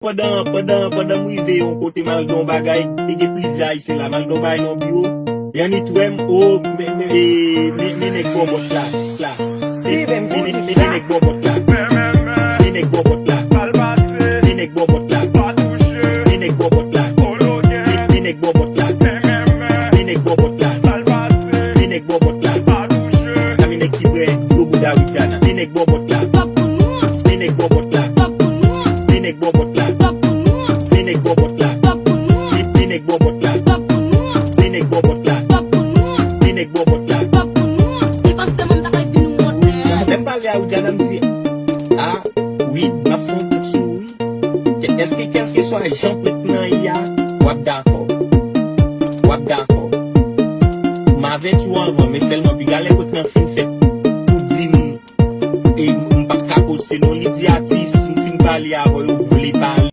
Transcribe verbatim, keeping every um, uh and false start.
Pandan, pandan, pandan m rive yon kote, m al gen yon bagay, te gen plizyè Ayisyen la, m al gen yon bagay nan yon biwo, Yanni t wè m, o, men, men, e, men, men nèg bòbòt la, la. Men, men, men, men nèg bòbòt la. Men nèg bòbòt la. Men nèg bòbòt la. Men nèg bòbòt la. Men, men nèg bòbòt la. Men nèg bòbòt la. Men nèg bòbòt la. Sa men nèg ki prè gwo bouda Widiana. Men nèg bòbòt la. Men nèg bòbòt la. Men nèg bòbòt la. Men nèg bòbòt la. Men, men nèg bòbòt la. Men nèg bòbòt la. Men nèg bòbòt la. Men nèg bòbòt la. Lè m pale a Widiana, m di, a, wi, m ap fè yon kout sou ou, wi. Èske kèlkeswa jan prèt nan ye a, w ap dakò? W ap dakò? M avèti w anvan, men sèlman piga lè prèt nan fin fèt